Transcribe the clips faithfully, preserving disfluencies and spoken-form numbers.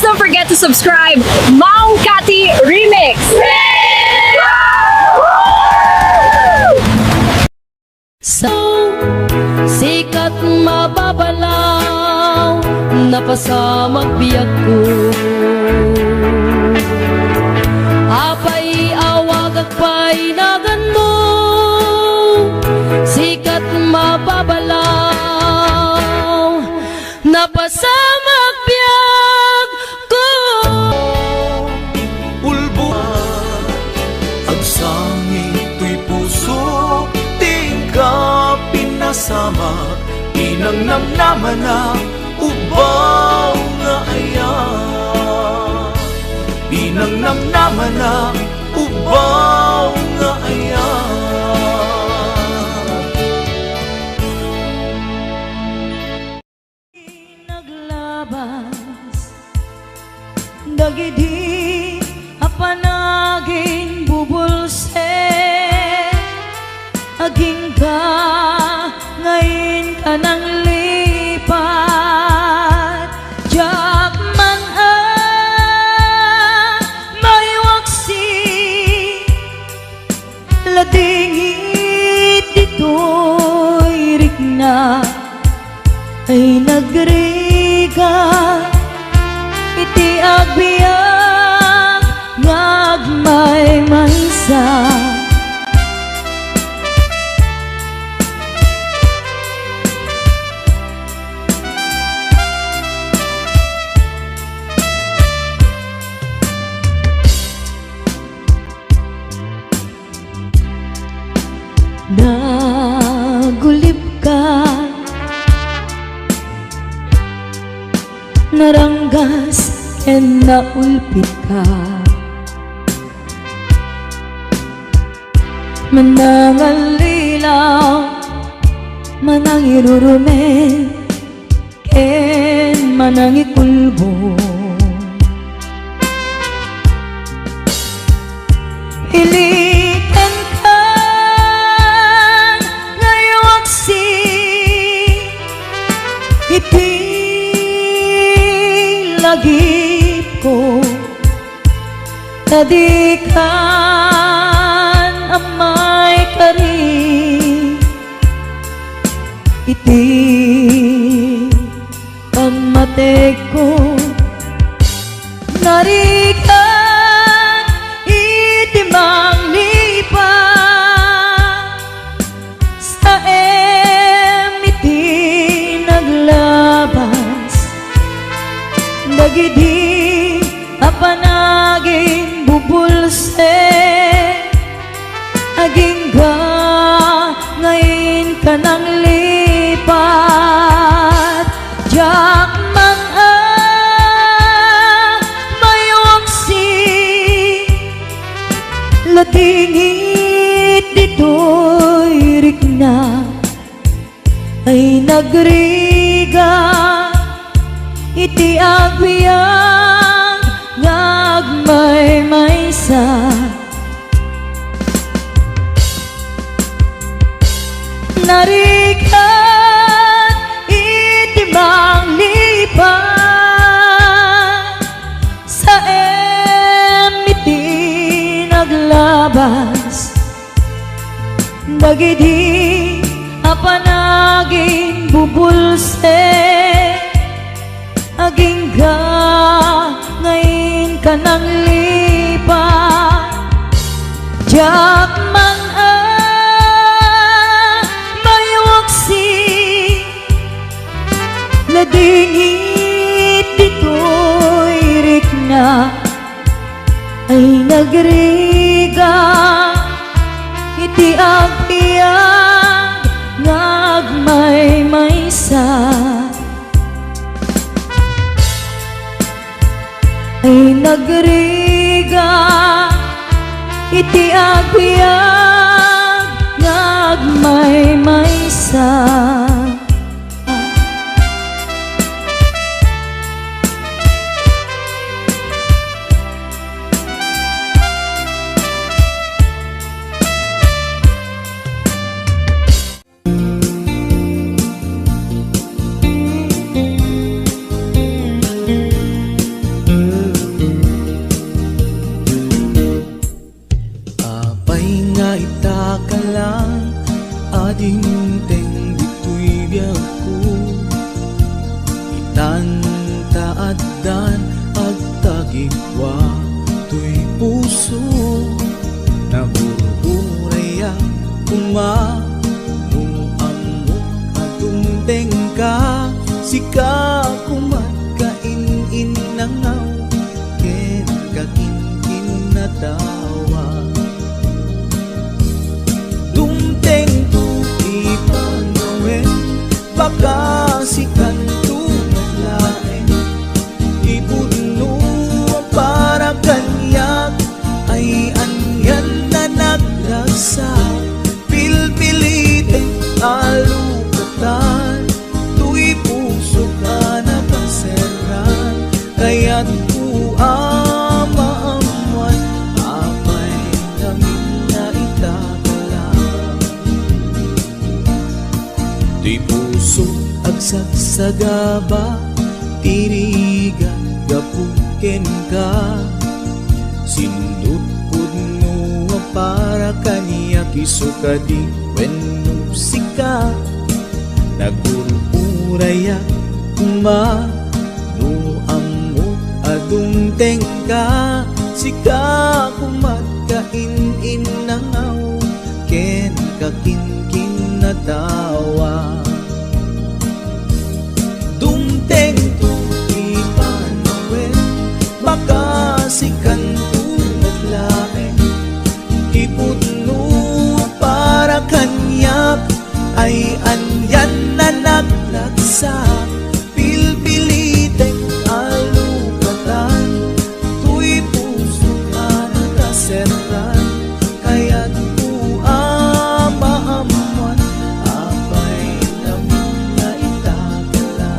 Don't forget to subscribe, Mang Kati Remix! Sa sikat mababalaw, napasamak biagko. Apay awagak pay naganmo, sikat mababalaw, napasamak biagko. Ulbo, agsangit toy pusok, ti inka pinasamak, pinangnamnamana, ubbaw nga aya. Pinangnamnamana, ubbaw nga aya. Naglabas dagidi a panaginbubulsek, agingga nga inka nanglipat, diak man a maiwaksi. Ladingit ditoy rikna ay nagrigat iti agbiag nga agmaymaysa. Nagulibka, naranggas ken naulpitka. Manangallilaw, manangirurumen, ken manangikulbong. Ilikenka nga iwaksi iti lagipko, ta dikan a maikari iti pammategko. Narigat iti manglipat, saem iti naglabas dagidi a panaginbubulsek. Agingga nga inka nanglipat, diak man a maiwaksi. Ladingit ditoy rikna ay nagrigat iti agbiag nga agmaymaysa. Narigat iti manglipat, saem iti naglabas dagidi a panaginbubulsek. Agingga nga inka nanglipat, diak man a maiwaksi. Ladingit ditoy rikna ay nagrigat iti agbiag nga agmaymaysa. Ay nagrigat iti agbiag nga agmaymaysa. Dan agtagikwa toy puso, nagur-urayak koma no ammok a dumtengka, sika koma kain-innangaw ken kakinkinnatawa. Dumtengto ti panawen, baka sikanto met laeng. Ti pudno a para kaniak ay anian a nagragsak. Pilpilitek a lukatan toy pusok a nakaserran. Kayatko a maammuan apay ngamin nga itakala. Ti puso agsagsagaba, ti rigat gapu kenka. Sindutpudno a para kaniak, isu kadi wenno sika. Nagur-urayak koma no ammok a dumtengka, sika koma kain-innangaw ken kakinkinnatawa. Dumtengto ti panawen, baka sikanto met laeng. Ti pudno a para kaniak ay anian a nagragsak. Pilpilitek a lukatan toy pusok a nakaserran. Kayatko a maammuan apay ngamin nga itakala.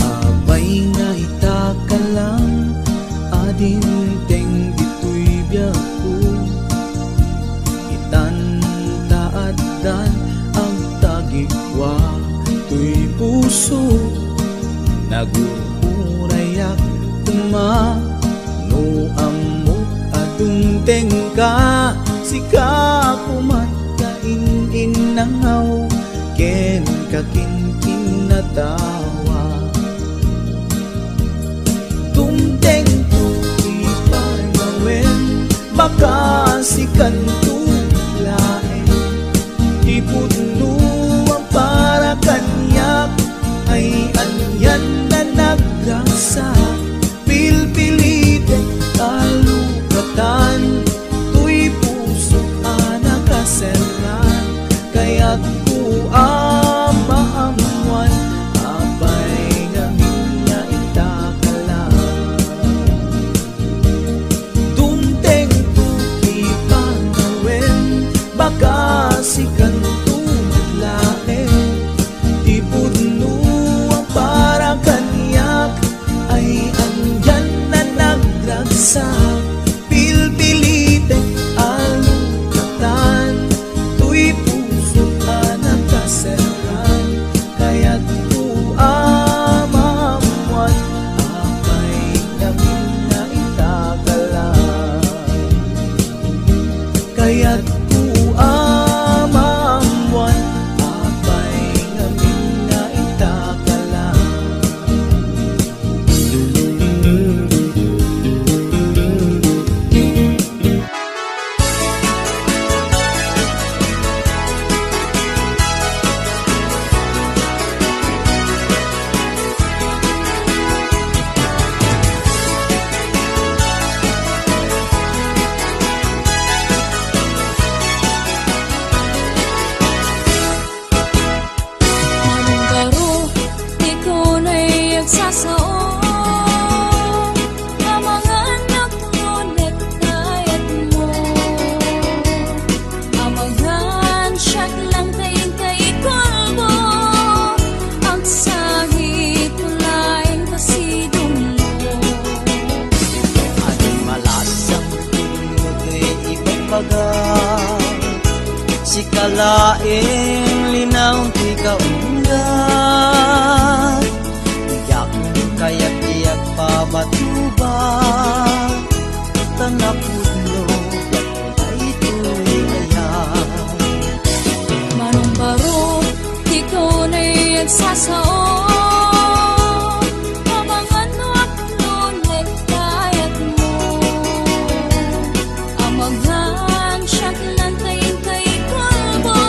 Apay nga itakala a dimteng ditoy biagko. Itan ta addan agtagikwa toy puso. Nagur-urayak koma no ammok a dumtengka, sika koma kain-innangaw ken kakinkinnatawa. Dumtengto ti panawen, baka sikanto laeng. Ti pudno a para kaniak ay anian a nagragsak. Pilpilitek a lukatan toy pusok a nakaserran. Kayatko a maammuan apay ngamin nga itakala. Dumtengto ti panawen, baka sikanto met laeng. Ti pudno a para kaniak ay Laeng linaw ti kaunda, diak kayat ti agpabatuba, ta napudno daytoy aya. Manong baro, ikaw nay agsasao, amangan no apno ti kayatmo. Amangan siak lan kain kay kalbo,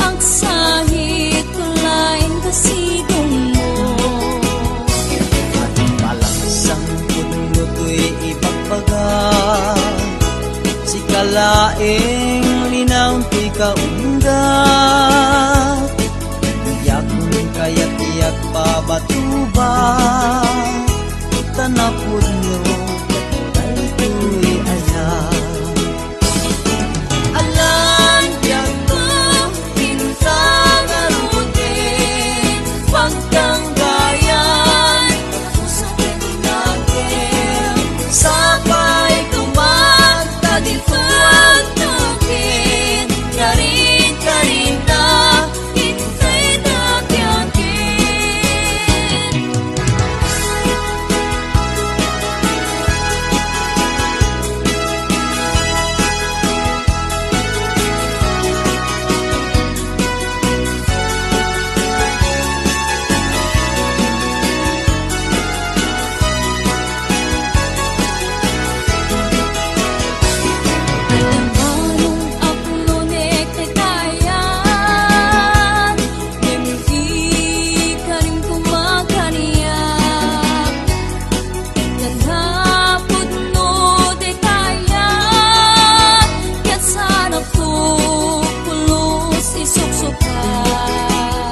agsahit ko laeng kasidongmo. Adi palagsangput no toy ibagbaga, sika laeng linaw ti kaunda. Diak kayat ti agpabatuba, ta napudno daytoy aya. Alan biagko, inta ngaruden, pagtanggayan, usapen nakem, sapay ko man, ta ditoy agtukin, karin, karinta, Ngem di karim kumakaniak, ket napudno dayta aya, ket saanakto pulos isuksukat.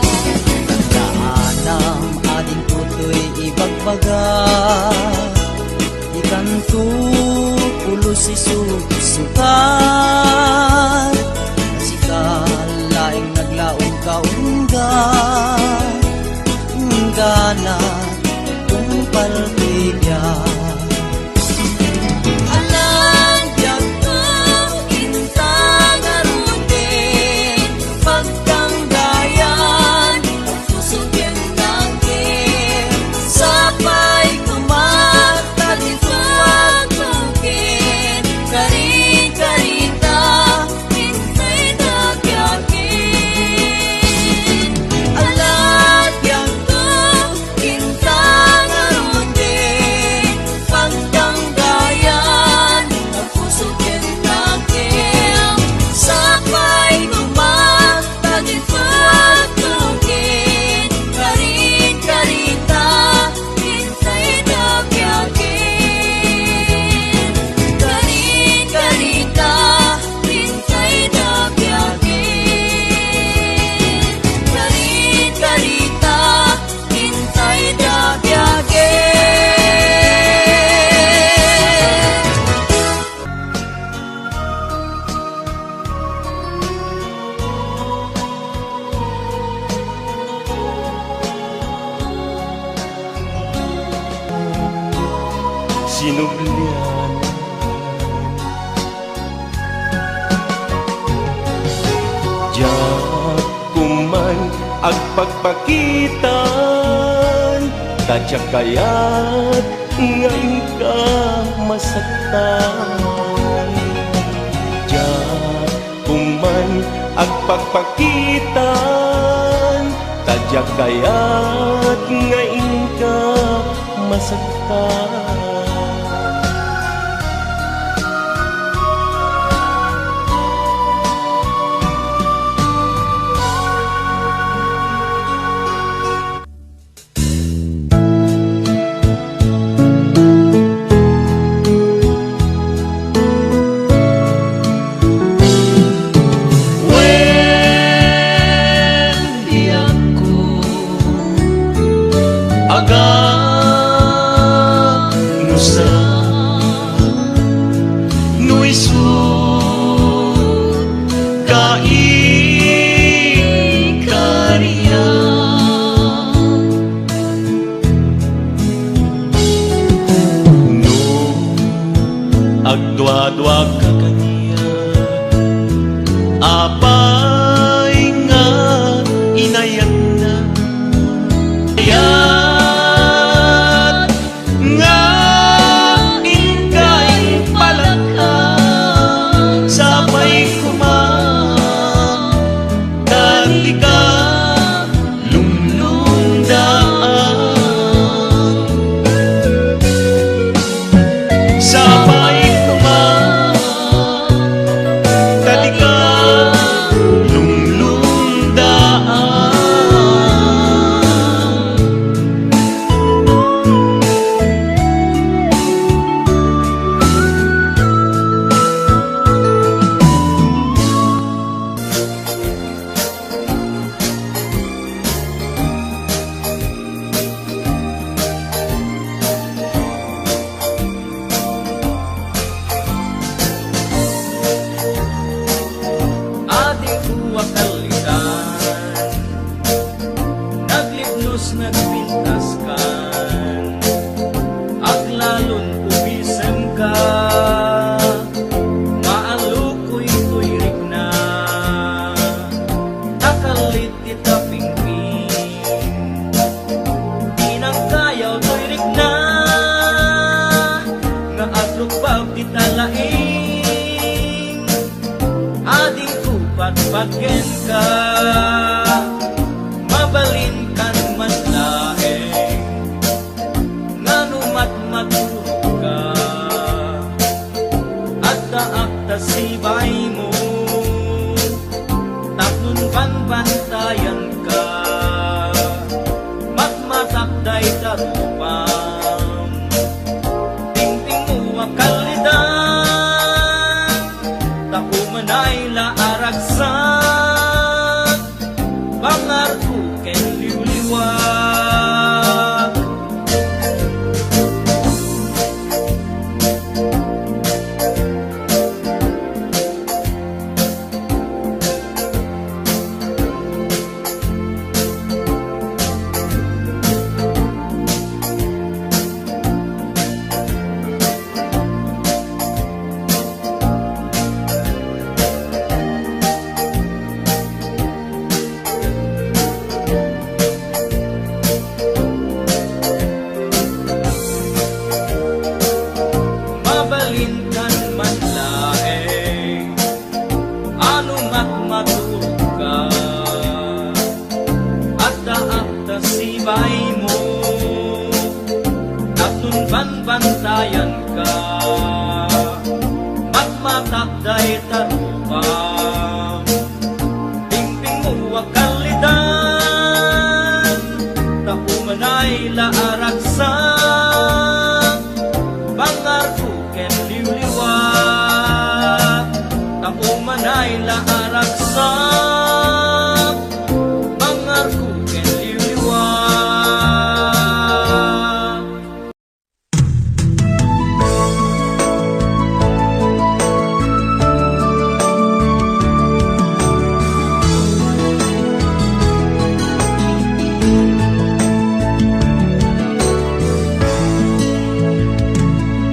Kaanam a dinto toy ibagbaga, ikanto pulos isuksukat. Sika laeng naglaom kaunda, inggana tungpal ti biag. Alan biagko, inta ngaruden, pagtanggayan, puso ken nangken, sapay ko man, ta ditoy agtukin, karin, karinta, intay dagyakin. Alan biagko, inta ngaruden, pagtanggayan, puso ken nangken, sapay ko man, ta ditoy agtukin, karin, karinta, intay dagyakin. Karin, karinta, intay dagyakin. Karin, karinta, intay dagyakin. Sinublian. Diak ko man agpakpakitan, ta diak kayat nga inka masaktan. Diak ko man agpakpakitan, ta diak kayat nga inka masaktan. Wen, diakko aga Aggenka, mabalinkan man laeng, ngano matmaturogka? Addaak ta sibaymo, tapnon banbantayanka, matmatak dayta rupam. Tingtingmo a kallidan, ta umanay la a ragsak, bangarko ken liwliwa. Mabalinkan man laeng, ano matmaturogka? Addaak ta sibaymo, tapnon banbantayanka, matmatak dayta rupam. Tingtingmo a kallidan, ta umanay la a ragsak, bangarko ken liwliwa. Ta umanay la a ragsak, bangarko ken liwliwa.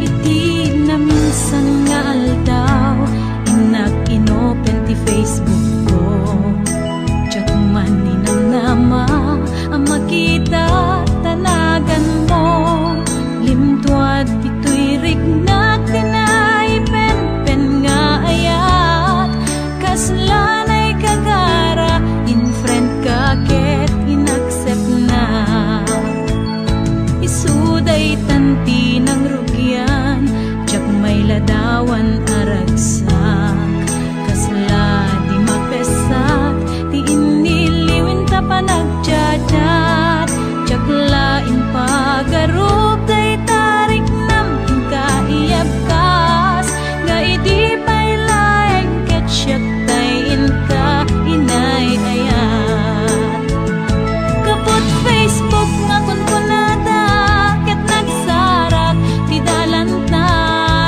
Iti naminsan nga aldaw, innak inopen ti Facebook ko. Diak man ninamnama a makita ta naganmo. Limtuad ditoy riknak ti naipenpen nga ayat. Kasla naikagara, in-friend ka ket in-accept na. Isu daytan ti nangrugian, diak mailadawan a ragsak. Kasla di mapessak ti innilliwen ta panagchat-chat. Diak la impagarup dayta riknam inka iyabkas, nga idi pay laeng ket siak tay inka inay-ayat. Gapu ti Facebook nga kunkunada ket nagsarak ti dalan ta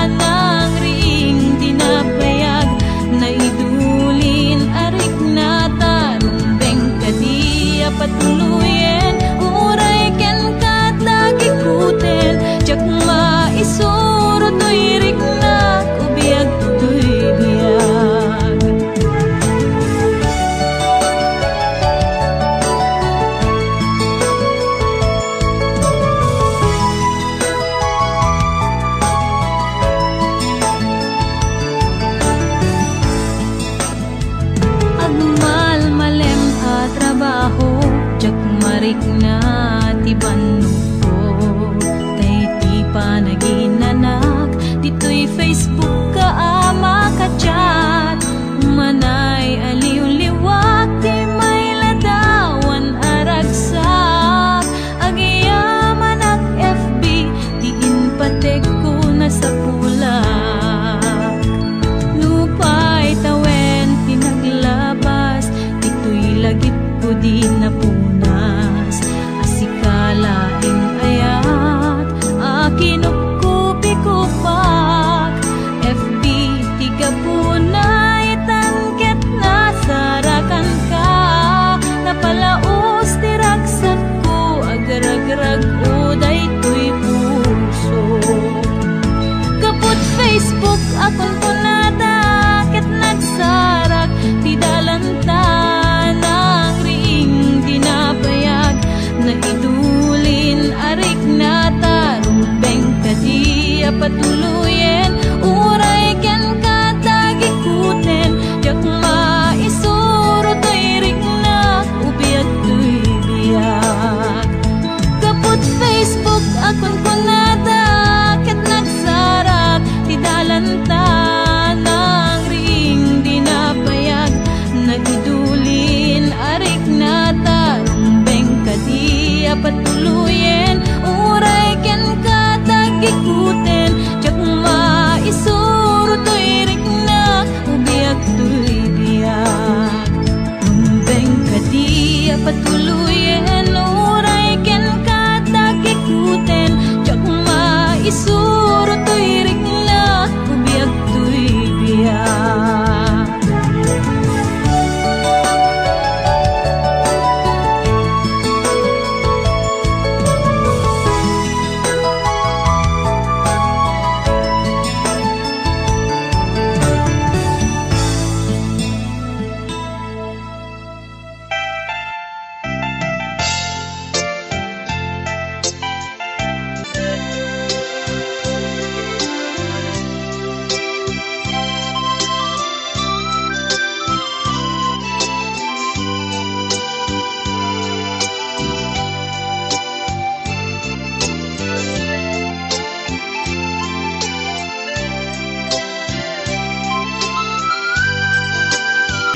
nangriing ti nap-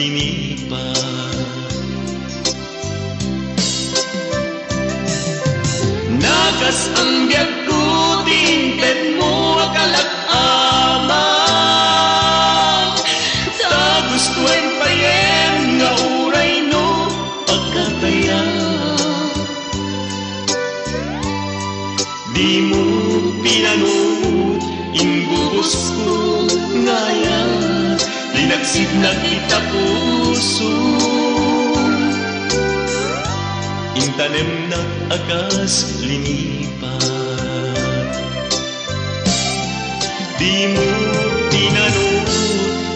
linipat. Nakasangbiagko ti intedmo a kalak-amak. Ta gustoem payen nga uray no agkatayak. Dimo pinanut inbubosko nga ayat, linaksidnak ita puso. Intanemnak a kas linipat. Dimo pinanut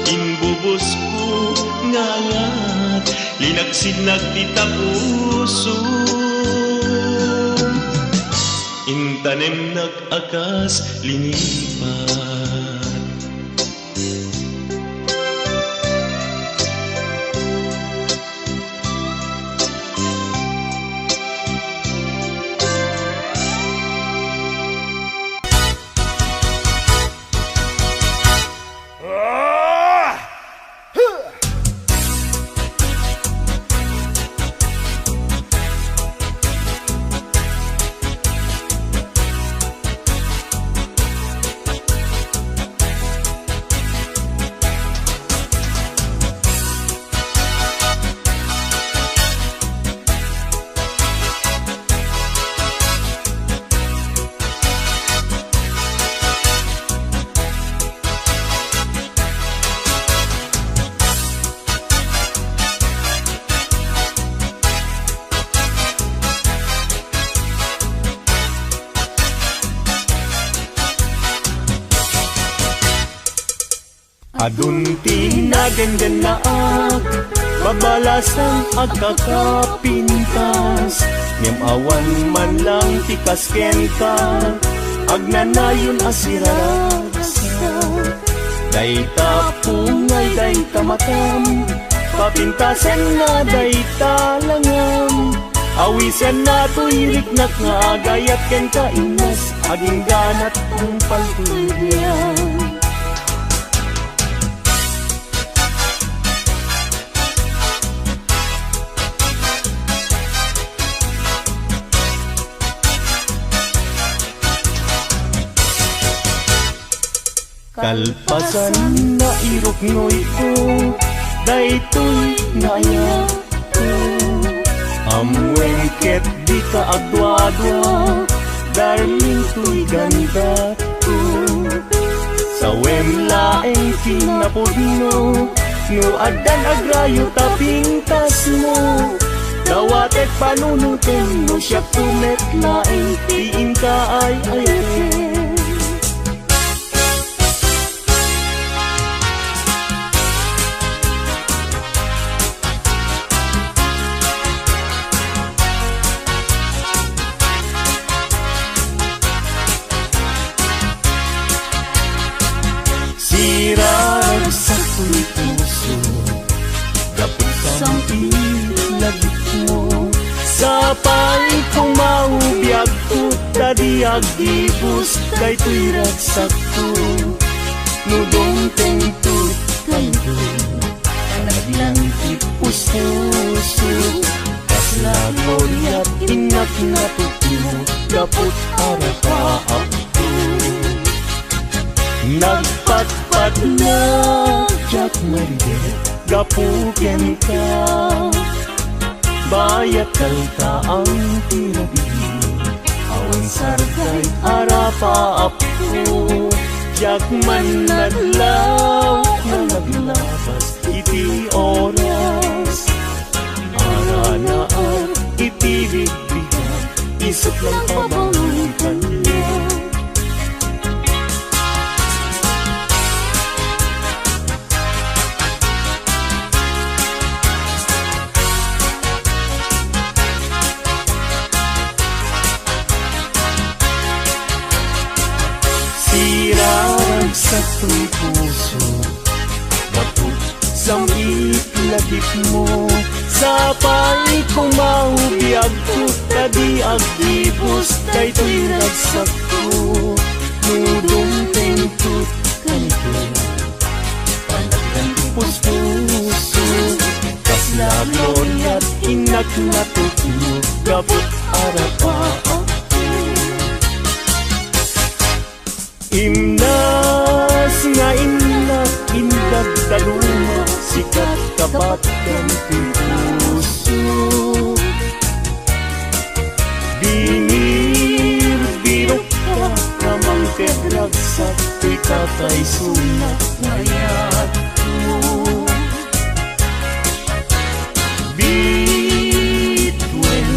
inbubosko nga ayat, linaksidnak ita puso. Intanemnak a kas linipat. Adun ti nagengennaak, babalasan agkakapintas, ngem awan man lang ti kas kenka, agnanayon a siraragsak. Dayta pungay, dayta matam, papintasenna dayta langam. Awisenna toy riknak nga agayat kenka, Inas, agingganat tungpal toy biag. Kalpasan, nairuknoyko daytoy nga ayatko. Ammom ket dika agduadua, darling, toy gandatko. Sawem laeng kinapudno, no addan agrayo ta pintasmo. Dawatek panunotem no siakto met laeng ti inka ay-ayaten. Siraragsak toy puso, gapu ta sam-it lagipmo. Sapay koma biagko, ta di aggibus daytoy ragsakko. No dumtengto daytoy, panaglang ti puspuso. Kasla gloria ti innak natupno, gapu ta arapaapko. Nagpatpatnag diak maridep gapu kenka. Bayat kaltaang ti rabii, awan sarday arapaapko. Diak man nadlaw a naglabas iti oras, aranaak iti bigbigak, isut lang pabawi kaniak. Siraragsak toy puso, gapu sam-it lagipmo. Sapay koma biagko, ta di aggibus daytoy ragsakko. No dumtengto daytoy, panaglang ti puspuso. Nagnatukno gapu't arapaak. Imnas nga innak, indaddaluma, sikat kabat ken ti puso. Binirbirokka nga mangted ragsak ti kakaisuna nga yatmo. Bituen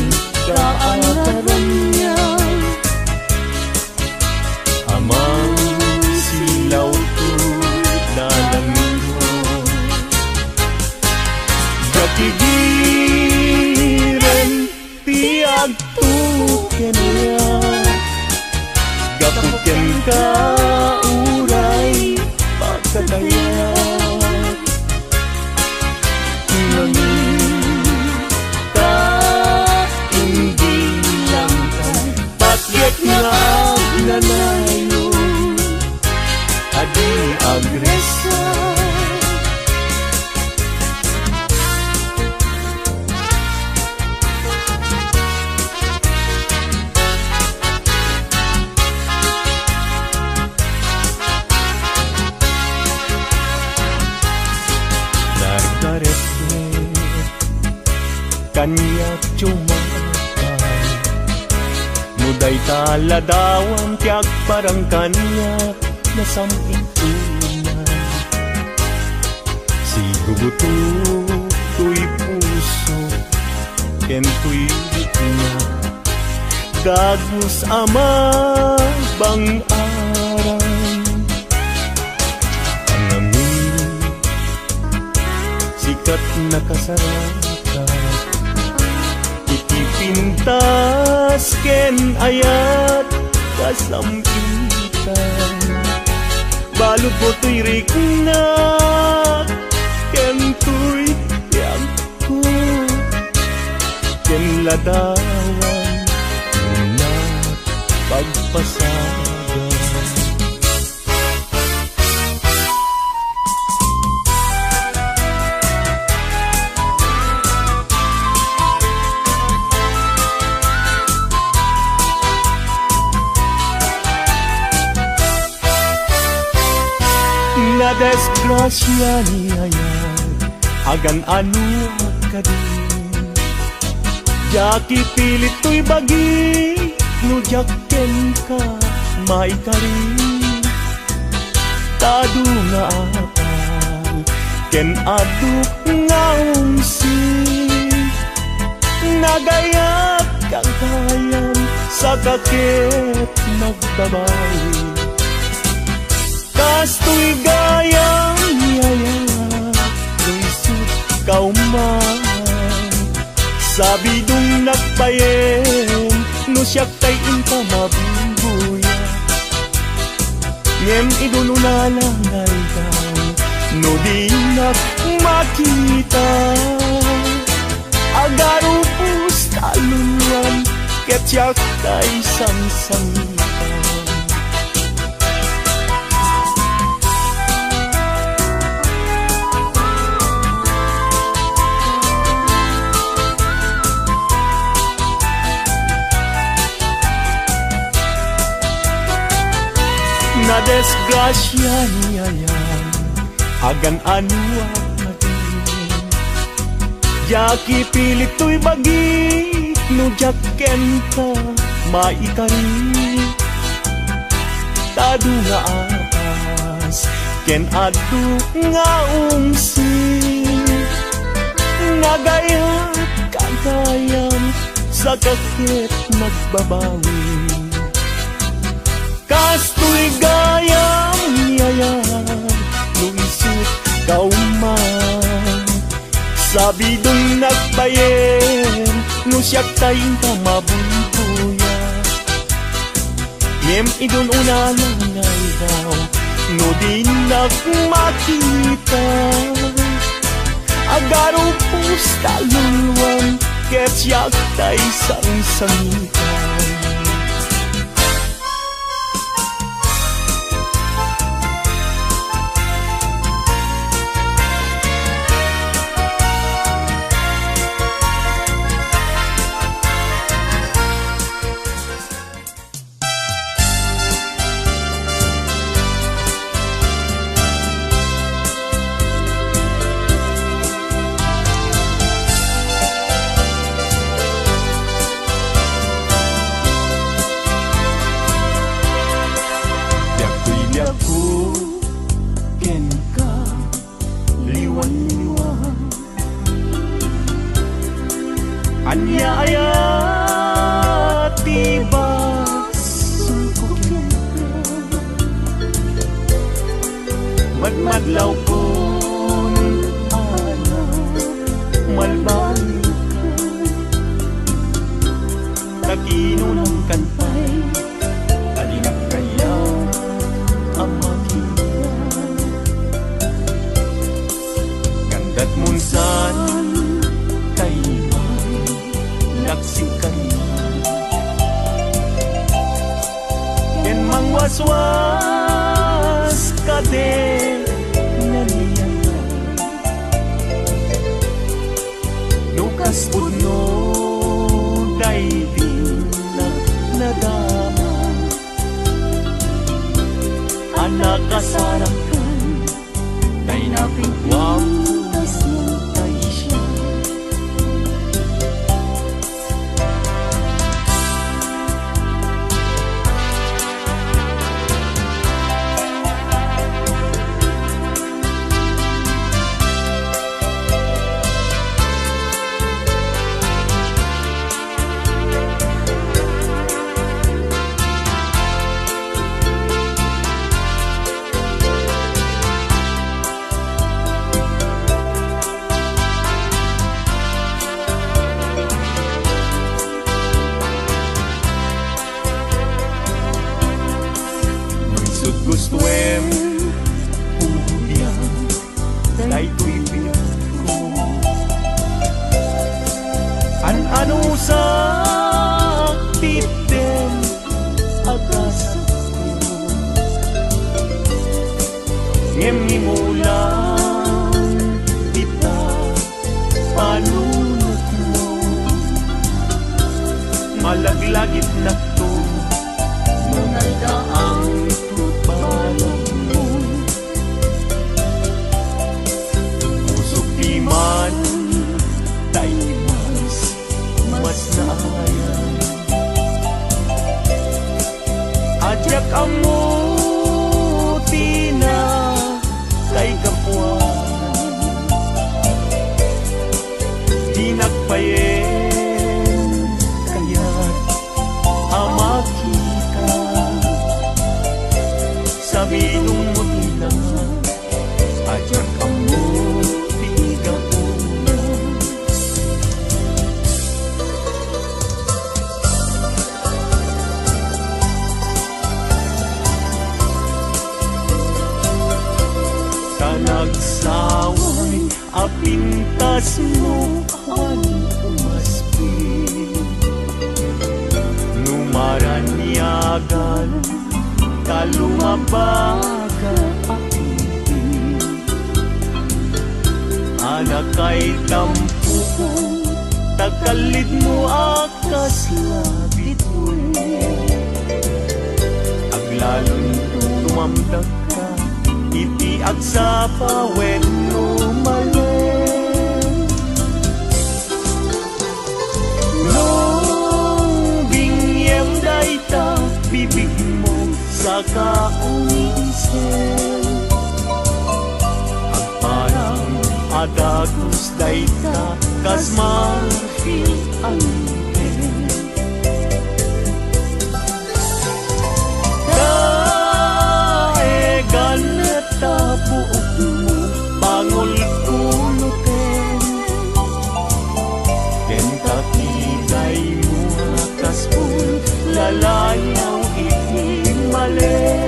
ka a karaniag, Amang silaw toy dalangko. Diak igiren ti agtuken, gapu kenka uray pagkatayag. Ngamin ta indi langtan, patiek nga agnanayon a di agresa. Nargaretget kaniak ti umakay. No dayta ladawan ti agparang kaniak, nasam-ituna. Sigugutok toy puso ken toy bukna. Dagus a mabang-aran. Ngamin, sikat nakasarakan. Iti pintas ken ayat kasam-itan. Baludmo toy riknak ken toy biagko. Ken ladawan, unat pagpasagan. Nadisgrasia ni ayat, agan-anoak kadi. Diak ipilit toy bagi no diak kenka maikari. Ta adu nga apal ken adu nga umsi, nagayat gagayan, saka ket nagbabawi. Kastoy gayam, yaya, no isut' ka man. Sabidongnak payen no siak tay inka mabuybuya. Ngem idun-una lang nga aldaw, no dinak makita, agarupos ta luluam ket siak tay sangsangitan. Nadisgrasia ni ayat, agan-anoak kadi. Diak ipilit toy bagi no diak kenka maikari. Ta adu nga apas ken adu nga umsi, nagayat gagayam, saka ket nagbabawi. Kastoy gayam, yaya, no isut' ka man. Sabidongnak payen no siak tay inka mabuybuya. Ngem idun-una lang nga aldaw, no dinak makita, agarupos ta luluam ket siak tay sangsangitan. Madlawkon, anak, malbalinka. Ta kinunam kan pay, a dinak kayat a makita. Nganda'd munsan, kayman, laksi kayat. Ken mangwaswas kadi nanianan. No kas pudno daydi nadama a nakasarakkan, tay napigwam kasno tay siak. No isut' gustoem, ubiam daytoy biagko. An-anusak ti itdem a gasatko. Ngem imulang dita panunotmo. Malaglagipnakto no nagdaangto balanmo. Musukpi man, tay mas, mas naayan. A diak ammo ti nakaigapuan. Dinak payen kayat a makita. Sabinongmo ti langit, a diak ammo ti gapuna. Ta nagsaway a pintasmo awan umaspi. No maraniagan ta lumabaga a pipi. Anakay tampuko, ta kallidmo a kasla bituy. Aglalon tumamdakka iti agsapa wenno malem. No binngem dayta bibigmo, saka umisem. Agparang a dagus dayta kas marfil a ngipin. Daegan ta buokmo, bangolko no ten. Ken ta ti daymo a kasbul, lalayaw iti malem.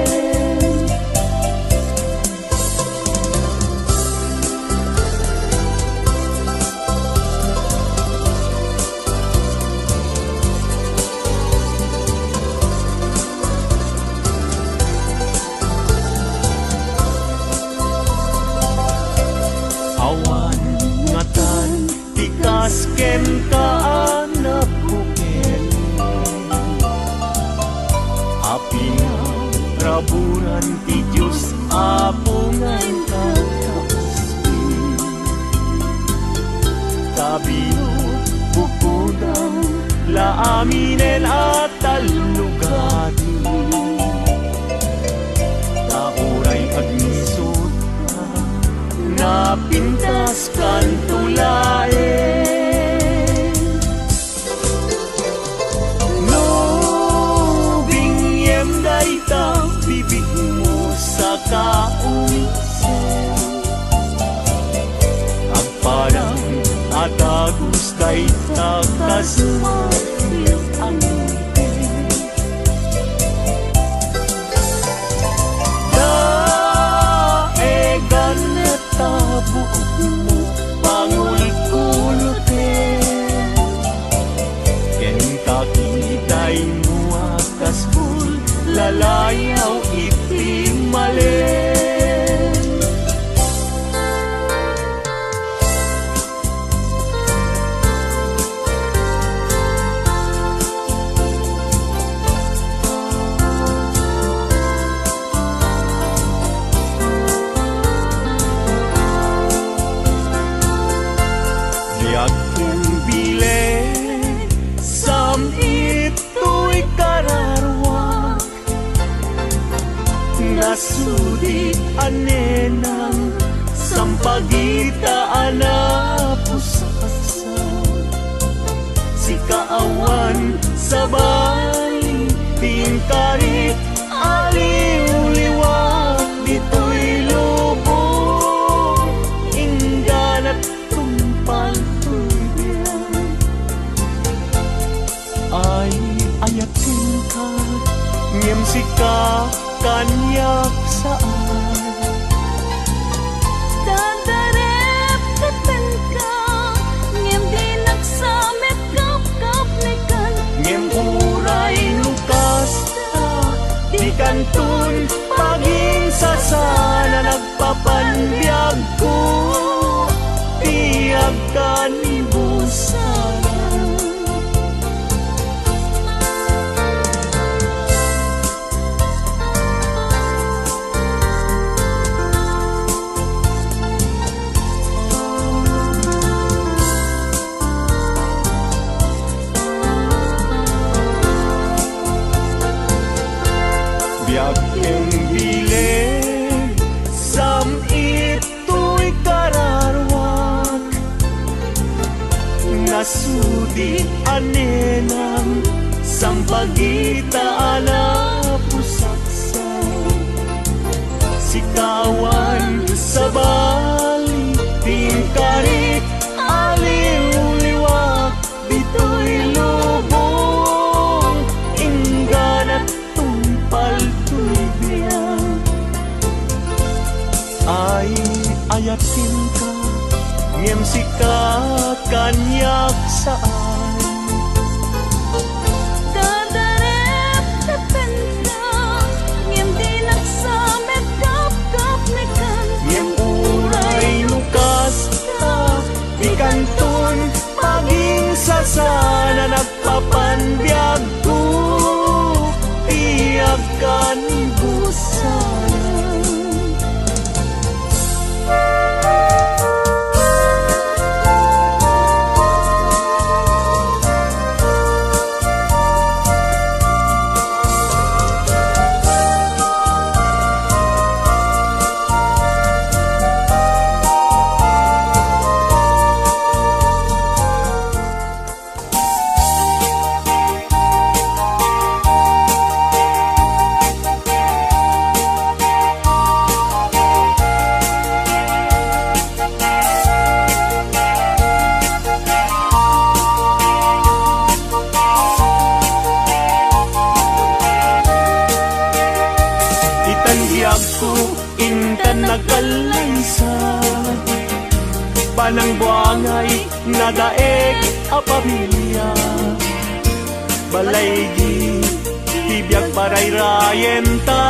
Awan ngatan ti kas kenka a nabukel. A pinaraburan ti Dios, Apo, nga inka kaaspi. Ta binubukodaw la aminen a tallugadim. Ta uray agngisutka, napintaskanto laeng. No binngem dayta bibigmo, saka umisem. Sumakit ang ngipin. Daegan ta buokmo, pangulkuluten. Ken kakitaymo a kasbul, lalayaw iti malem. Biag ken bileg, sam-it toy kararuak. Nasudi a nenang, sampagita a napusaksa. Sika awan sabali, ti inkarik a liwliwa ditoy lubong, ingganat tungpal toy biag. Ay, ayatenka, ngem sika kaniak saan. Dadareptepenka, ngem dinak sa met kapkapnekan. Ngem uray no kasta, dikanton paginsasana, nagpapanbiagko ti agkanibusanan. Biag ken bileg, sam-it toy kararuak. Nasudi a nenang, sampagita a napusaksa. Sika awan sabali, ti inkarik a liwliwa ditoy lubong, ingganat tungpal toy biag. Ay, ayatenka, ngem sika kaniak saan. Dadareptepenka, ngem dinak sa met kapkapnekan. Ngem uray no kasta, dikanton paginsasana, nagpapanbiagko ti agkanibusanan. Itan biagko, intan nagkallaysa, panangbuangay nadaek a pamilia. Balaygi ti biag parayrayenta,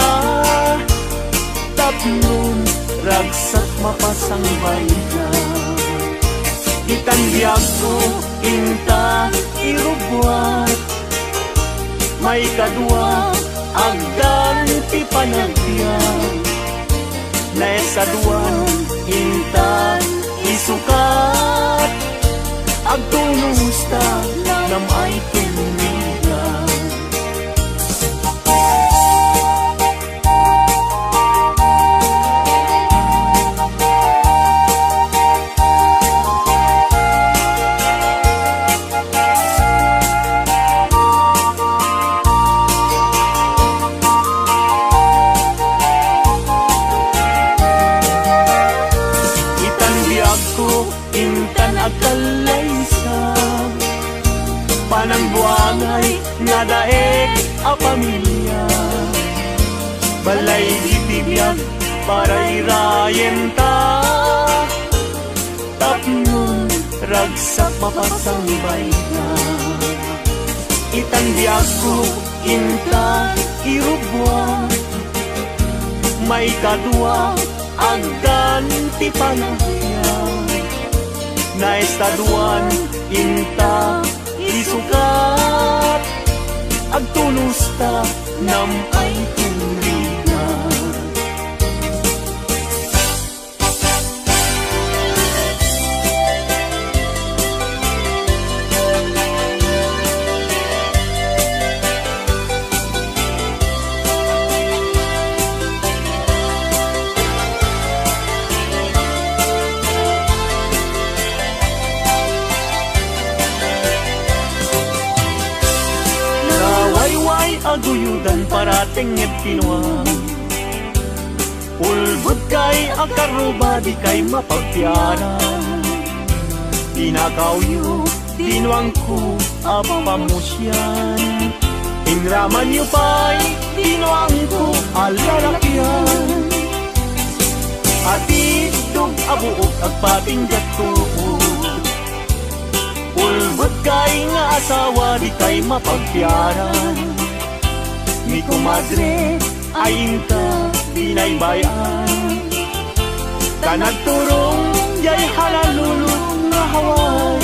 tapnon ragsak mapasangbayda. Itan biagko, inta irubbuak. Maikadua, agdan ti panagbiag. Naesadua, inta isukat. Agtunosta, nam-ay ken rigat. Itan biagko, intan agkallaysa, Balay iti biag parairayenta, tapno ragsak mapasangbayta. Itan biagko inta irubbuan, maikadua agdan ti panagbiag. Naestaduan inta isukat, agtulosta nampay ken rigat. Nawayway a guyodan, paratengnged ti nuang. Ulbodkay a karruba, dikay mapagtiaran. Pinakawyo ti nuangko a pamusian. Inramanyo pay ti nuangko a lalakian. Atiddog a buok agpatingga tuod. Ulbodkay nga asawa, dikay mapagtiaran. Ni komadre, ay inta binaybay-an. Ta nagturong jay halalulo nga haway.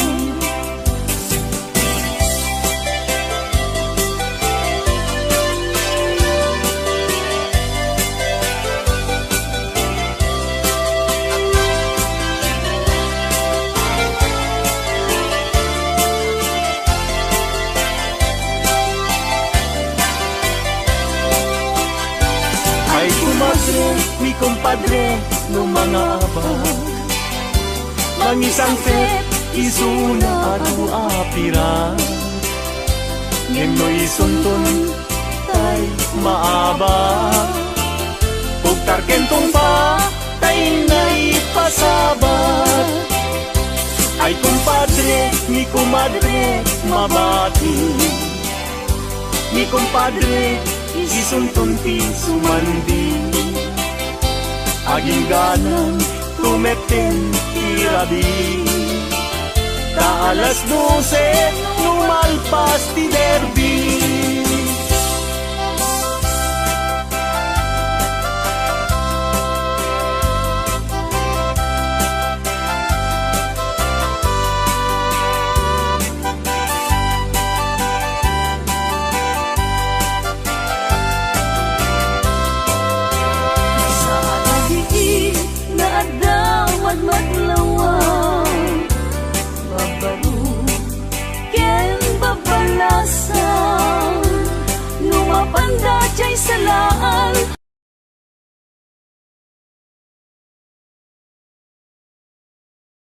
Ay, kumadre, ni kumpadre, no mangabak, mangisangpet isuna adu a pirak. Ngem no isunton tay maabak, ugtar ken tungpa tay naipasabat. Ay, kumpadre, ni kumadre, mabati. Ni kumpadre, isunton ti sumandi. Agingganan, tumetten ti rabii. Ta alas dose, no malpas ti derby.